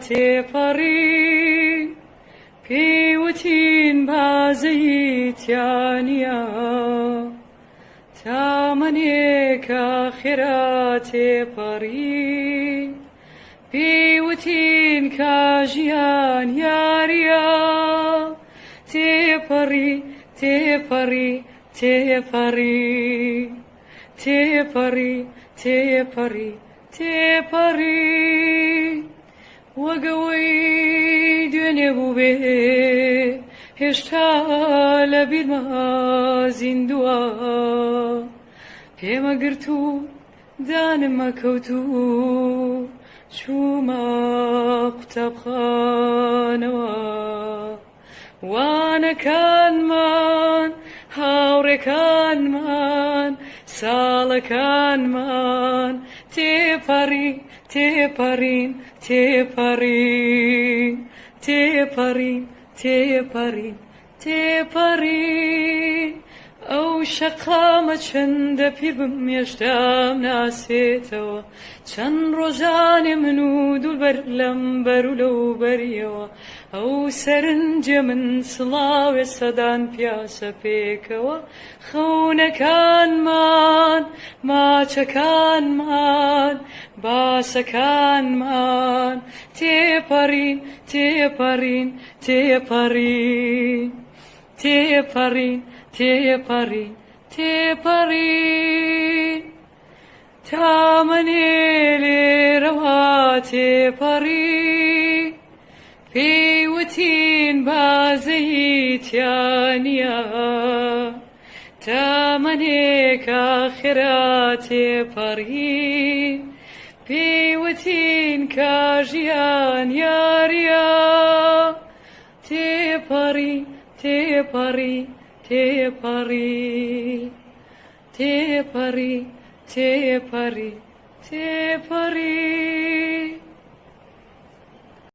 تێپەڕی، پێی وتین بازەی تیا نییە. تامەنێکە خێرا تێپەڕی، پێی وتین کە ژیان یارییە. تێپەڕی، تێپەڕی، تێپەڕی، تێپەڕی، تێپەڕی، تێپەڕی. وەک ئەوەی دوێنێ بووبێ هێشتا لە بیرما زیندووە. پێمەگرت و دانم ئەکەوت و چوومە قوتابخانەوە. وانەکانمان، هاوڕێکانمان، ساڵەکانمان تێپەڕی، تێپەڕین، تێپەڕین، تێپەڕین، تێپەڕین، تێپەڕین. ئەو شەقامە چەندە پیر بم هێشتام ناسێتەوە. چەند ڕۆژانێ من و دوولبەر لەم بەر و لەو بەریەوە. ئەو سەرنجێ من سڵاوێ سەدان پیاسە پێکەوە. خەونەکانمان، ماچەکانمان، باسەکانمان تێپەڕین، تێپەڕین، تێپەڕین، تێپەڕین، تێپەڕین، تێپەڕین. تامەنێ لێرەوە تێپەڕی، پێی وتین بازەی تیا نییە. تامەنێکە خێرا تێپەڕی، پێی وتین کە ژیان یارییە. تێپەڕی، تێپەڕی، تێپەڕی، تێپەڕی، تێپەڕی، تێپەڕی.